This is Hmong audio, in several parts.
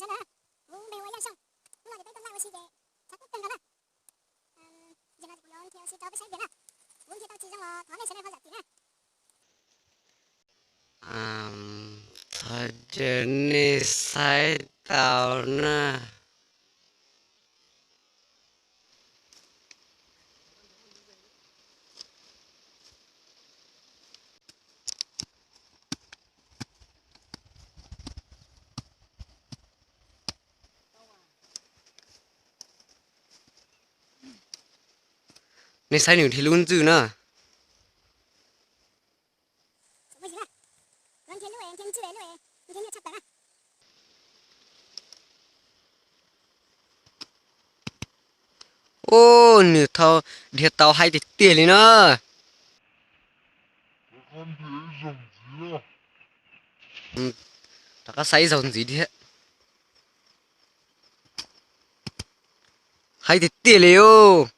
Kuv npe hu ua Yaj Xyooj, hnub no ces peb tuaj laij ua si ces tshav kub kawg nkaus na. Zaum no ces kuv yuav nrhiav ua si rau peb saib tiag na. Kuv nrhiav tau tsis zoo los thov nej sawv daws ho zam txim na. Thov caw nej saib tau na. Nej saib nws dhia lub ntxwj na. Ua nws dhia tau haib tiag tiag li na. Rov qab saib ib zaug ntxiv thiab. Haib tiag tiag li os.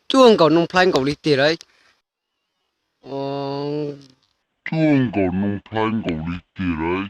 Cuaj nkaus noo plhaib nkaus li tiag lauj. Cuaj nkaus noo plhaib nkaus li tiag lauj.